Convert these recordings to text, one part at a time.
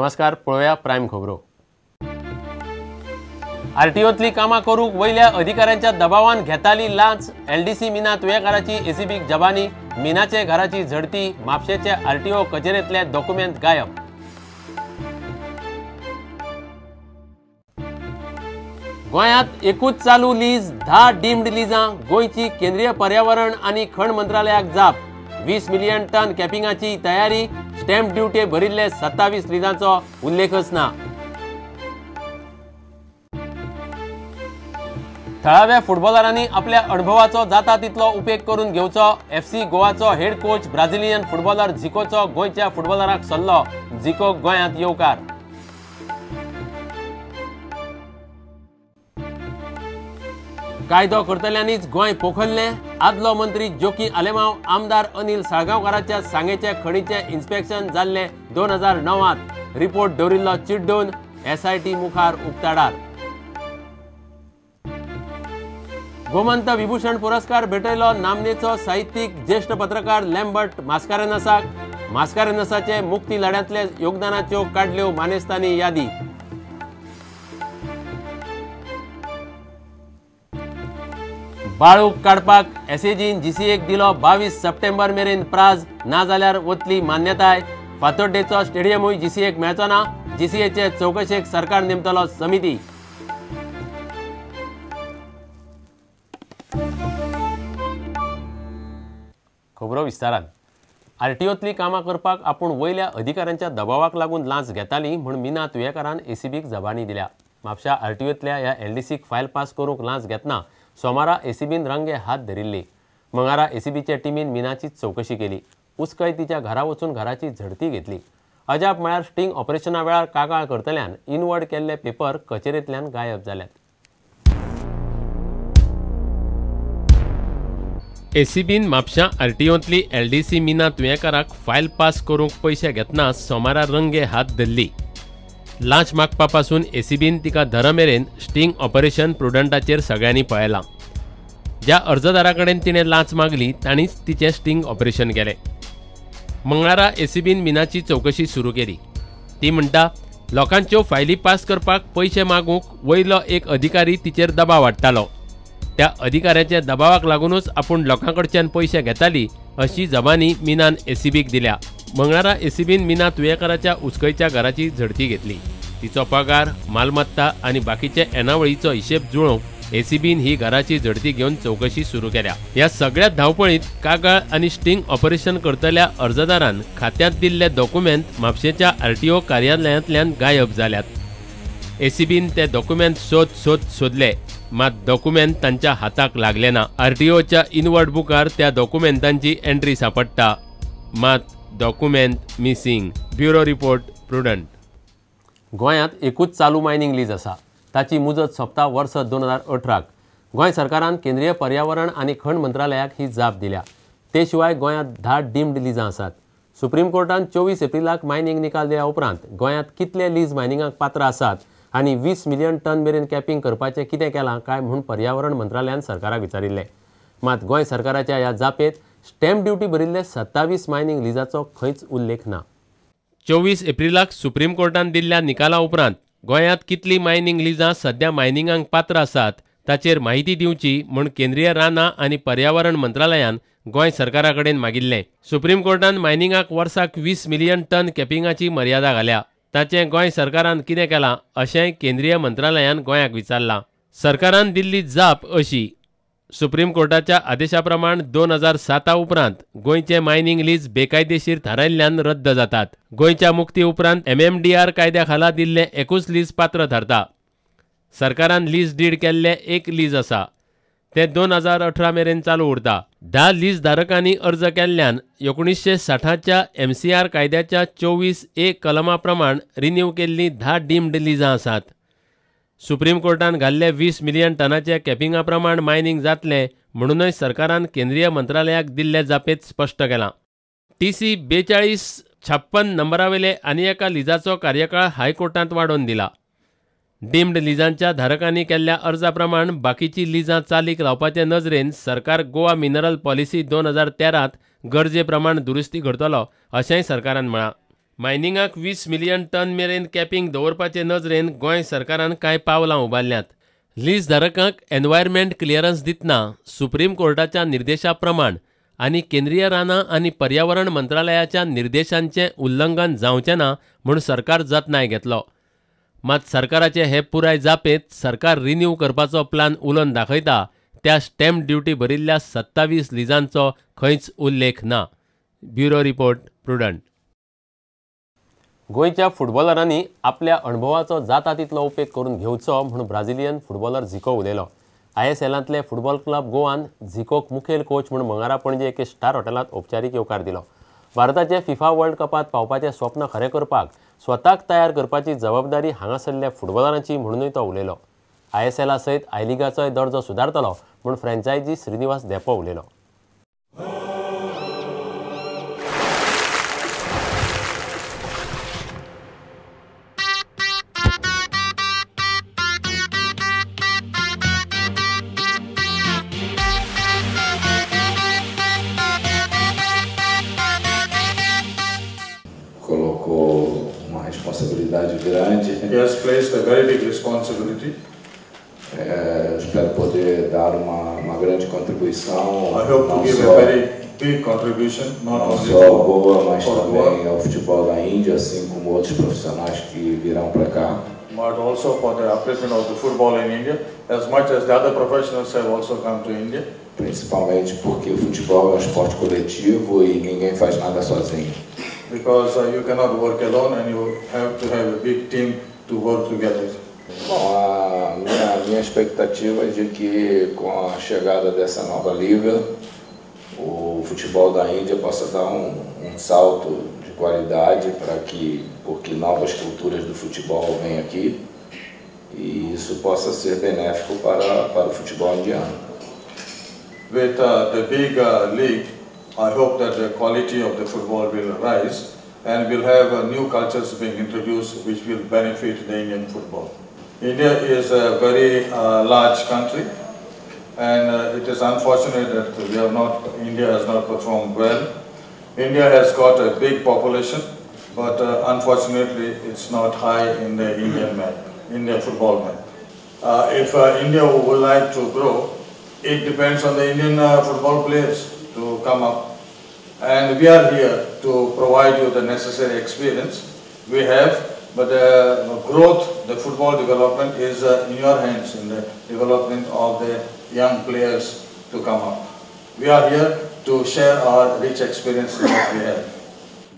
नमस्कार, पळोवया प्रायम खबरो. आरटीओतली कामां करूंक वयल्या अधिकाऱ्यांच्या दबावान घेताली लांच. एलडीसी मीना तुयेंकाराची एसीबीक जबानी. मीनाचे घराची झडती. म्हापशेचे आरटीओ कचेरेंतले डॉक्युमेंट गायब. गोंयांत एकूच चालू लीज, 10 डीम्ड लिजां. गोंयची केंद्रीय पर्यावरण आनी खण मंत्रालयाक जाप. 20 मिलियन टन कॅपिंगाची तयारी. स्टॅम्प ड्युटी भरिल्ले 27 लिजांचो उल्लेखच ना. थळाव्या फुटबॉलरांनी आपल्या अणभवाचो जाता तितलो उपेग करून घेवचो. एफसी गोवाचो हेड कोच ब्राझिलियन फुटबॉलर झिकोचो गोंयच्या फुटबॉलरांक सल्लो. झिको गोंयांत येवकार. कायदो करतल्यांनीच गोंय पोखरलें. आदलो मंत्री जोकी आलेमाव, आमदार अनिल साळगांवकाराच्या सांगेचे खणीचें इन्स्पेक्शन जाल्लें 2009त. रिपोर्ट दवरिल्लो चिड्डून. एसआयटी मुखार उक्ताडार. गोमंत विभूषण पुरस्कार भेटयलो नामनेचो साहित्यीक ज्येष्ठ पत्रकार लॅम्बर्ट मास्कारेनसाक. मास्कारेनसाचे मुक्ती लढ्यांतले योगदानाच्यो काडल्यो मानेस्तांनी यादी. बाळूक काडपाक एसएजीन जीसीएक दिलो 22 सप्टेंबर मेरेन प्राज. नाजाल्यार वतली मान्यताय. फातोड्डेचो स्टेडियमूय जीसीएक मेळचो ना. जीसीएचे चवकशेक सरकार नेमतलो समिती. खबरो विस्तारान. आरटीओतली कामां करपाक आपूण वयल्या अधिकाऱ्यांच्या दबावाक लागून लांच घेताली म्हूण मीना तुयेंकारान एसीबीक जबानी दिल्या. म्हापशा आरटीओतल्या ह्या एलडीसीक फायल पास करूंक लांच घेतना सोमारा एसीबीन रंगे हात धरिल्ली. मंगळारा एसीबीच्या टिमीन मीनाची चवकशी केली. उसकय तिच्या घरा वचून घराची झडती घेतली. अजाप म्हळ्यार स्टिंग ऑपरेशना वेळार कागाळ करतल्यान इनवर्ड केल्ले पेपर कचेरेंतल्यान गायब जाल्यात. एसीबीन म्हापशां आरटीओंतली एलडीसी मीना तुयेंकाराक फायल पास करूंक पयशे घेतना सोमारा रंगे हात धरली. लांच मागपा पासून एसीबीन तिका धर मेरेन स्टिंग ऑपरेशन प्रुडंटाचेर सगळ्यांनी पळयलां. ज्या अर्जदारा कडेन तिणें लांच मागली तांणीच तिचें स्टिंग ऑपरेशन केलें. मंगळारा एसीबीन मीनाची चवकशी सुरू केली. ती म्हणटा, लोकांच्यो फायली पास करपाक पयशे मागूंक वयलो एक अधिकारी तिचेर दबाव हाडटालो. त्या अधिकाऱ्याच्या दबावाक लागूनच आपूण लोकां कडच्यान पयशे घेताली अशी जबानी मीनान एसीबीक दिल्या. मंगळारा एसीबीन मीना तुयेंकाराच्या उसकयच्या घराची झडती घेतली. तिचो पगार, मालमत्ता आनी बाकीचे येणावळीचो हिशेब जुळोवंक एसीबीन ही घराची झडती घेवन चवकशी सुरू केल्या. ह्या सगळ्या धांवपळींत कागाळ आनी स्टिंग ऑपरेशन करतल्या अर्जदारान खात्यांत दिल्ले डॉक्युमेंट म्हापशेंच्या आरटीओ कार्यालयांतल्यान गायब जाल्यात. एसीबीन ते डॉक्युमेंट सोद सोद सोदले, मात डॉक्युमेंट तांच्या हाताक लागले ना. आरटीओच्या इनवर्ड बुकार त्या डॉक्युमेंटांची एंट्री सापडटा, मात document missing. Bureau report, Prudent. गोंयांत एकूच चालू मायनिंग लीज आसा. ताची मुजत सोंपता वर्स 2018. गोंय सरकारान केंद्रीय पर्यावरण आनी खण मंत्रालयाक ही जाप दिल्या. ते शिवाय गोंयांत 10 डीम्ड लिजां आसात. सुप्रीम कोर्टान 24 एप्रिलाक मायनिंग निकाल दिल्या उपरांत गोंयांत कितले लीज मायनिंगाक पात्र आसात आनी 20 मिलियन टन मेरेन कॅपिंग करपाचें कितें केलां काय म्हूण पर्यावरण मंत्रालयान सरकाराक विचारिल्लें. मात गोंय सरकाराच्या ह्या जापेंत स्टॅम्प ड्युटी भरिल्ले 27 मायनिंग लिजाचो खंयच उल्लेख ना. 24 एप्रिलाक सुप्रीम कोर्टान दिल्ल्या निकाला उपरांत गोंयांत कितली मायनिंग लिजां सध्या मायनिंगांक पात्र आसात ताचेर माहिती दिवची म्हूण केंद्रीय रानां आनी पर्यावरण मंत्रालयान गोंय सरकारा कडेन मागिल्लें. सुप्रीम कोर्टान मायनिंगाक वर्साक 20 मिलियन टन कॅपिंगाची मर्यादा घाल्या. ताचें गोंय सरकारान कितें केलां अशेंय केंद्रीय मंत्रालयान गोंयाक विचारलां. सरकारान दिल्ली जाप अशी: सुप्रीम कोर्टाच्या आदेशा प्रमाण 2007 उपरांत गोंयचे मायनिंग लीज बेकायदेशीर थारायल्ल्यान रद्द जातात. गोंयच्या मुक्ती उपरांत एमएमडीआर कायद्या खाला दिल्लें एकूच लीज पात्र थारता. सरकारान लीज did केल्लें एक लीज आसा, तें 2018 मेरेन चालू उरता. 10 लीज धारकांनी अर्ज केल्ल्यान 1960च्या एमसीआर कायद्याच्या 24A कलमा प्रमाण रिन्यू केल्लीं 10 डीम्ड लिजां आसात. सुप्रीम कोर्टान घाल्ले 20 मिलियन टनाच्या कॅपिंगा प्रमाण मायनिंग जातलें म्हणूनय सरकारान केंद्रीय मंत्रालयाक दिल्ले जापेंत स्पश्ट केलां. टीसी 4256 नंबरावेले आनी एका लिजाचो कार्यकाळ हायकोर्टांत वाडोवन दिला. डीम्ड लिजांच्या धारकांनी केल्ल्या अर्जा प्रमाण बाकीची लिजां चालीक लावपाचे नजरेन सरकार गोवा मिनरल पॉलिसी 2013 गरजे प्रमाण दुरुस्ती करतलो अशेंय सरकारान म्हळां. मायनिंगाक 20 मिलियन टन मेरेन कॅपिंग दवरपाचे नजरेन गोंय सरकारान कांय पावलां उबारल्यांत. लीज धारकांक एनवायरमेंट क्लियरन्स दितना सुप्रीम कोर्टाच्या निर्देशा प्रमाण आनी केंद्रीय रानां आनी पर्यावरण मंत्रालयाच्या निर्देशांचें उल्लंघन जावचें ना म्हूण सरकार जतनाय घेतलो. मात सरकाराचे हे पुराय जापेंत सरकार रिन्यू करपाचो प्लान उलोवन दाखयता त्या स्टॅम्प ड्युटी भरिल्ल्या 27 लिजांचो खंयच उल्लेख ना. Bureau report, Prudent. गोंयच्या फुटबॉलरांनी आपल्या अणभवाचो जाता तितलो उपेग करून घेवचो म्हूण ब्राझिलियन फुटबॉलर झिको उलयलो. आयएसएलांतले फुटबॉल क्लब गोवान झिकोक मुखेल कोच म्हूण मंगळारा पणजे एके स्टार हॉटेलांत औपचारीक येवकार दिलो. भारताचे फिफा वर्ल्ड कपांत पावपाचें स्वप्न खरें करपाक स्वताक तयार करपाची जबाबदारी हांगासरल्या फुटबॉलरांची म्हणूनय तो उलयलो. आयएसएला सयत I लिगाचोय दर्जो सुदारतलो म्हूण फ्रँचायजी श्रीनिवास धेंपो उलयलो. Colocou uma responsabilidade grande. He has placed a very big responsibility. Espero poder dar uma grande contribuição. I hope to give a very big contribution, not only só ao Goa, mas também ao futebol da Índia, assim como outros profissionais que virão para cá. But also for the upliftment of the football in India, as much as the other professionals have also come to India. Principalmente porque o futebol é esporte coletivo e ninguém faz nada sozinho. Because you cannot work alone and you have to have a big team to work together. Bom, a minha expectativa é de que com a chegada dessa nova liga, o futebol da Índia possa dar salto de qualidade para que, porque novas culturas do futebol vêm aqui e isso possa ser benéfico para o futebol indiano. With the big league, I hope that the quality of the football will rise and we'll have new cultures being introduced which will benefit the Indian football. India is a very large country and it is unfortunate that India has not performed well. India has got a big population, but unfortunately it's not high in the Indian map, India football map. If India would like to grow, it depends on the Indian football players to come up, and we are here to provide you the necessary experience we have, but the growth, the football development is in your hands, in the development of the young players to come up. We are here to share our rich experience that we have.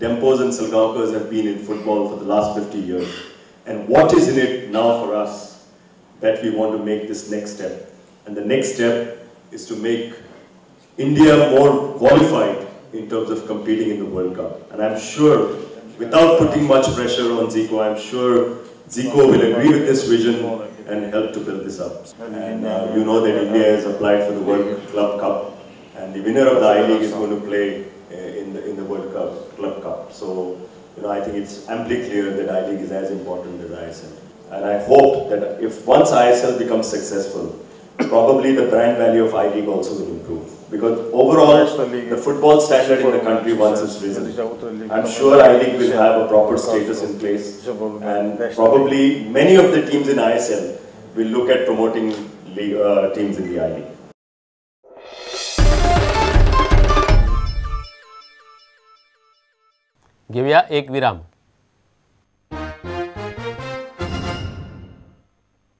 Dempos and Salgaonkars have been in football for the last 50 years, and what is in it now for us that we want to make this next step? And the next step is to make India more qualified in terms of competing in the World Cup. And I'm sure, without putting much pressure on Zico, I'm sure Zico will agree with this vision and help to build this up. And you know that India has applied for the World Club Cup, and the winner of the I-League is going to play in the World Cup, Club Cup. So, you know, I think it's amply clear that I-League is as important as ISL. And I hope that if once ISL becomes successful, probably the brand value of I-League also will improve. Because overall, the football standard in the country once it's risen, I'm sure I-League will have a proper status in place, and probably many of the teams in ISL will look at promoting league, teams in the I-League. घेऊया एक विराम.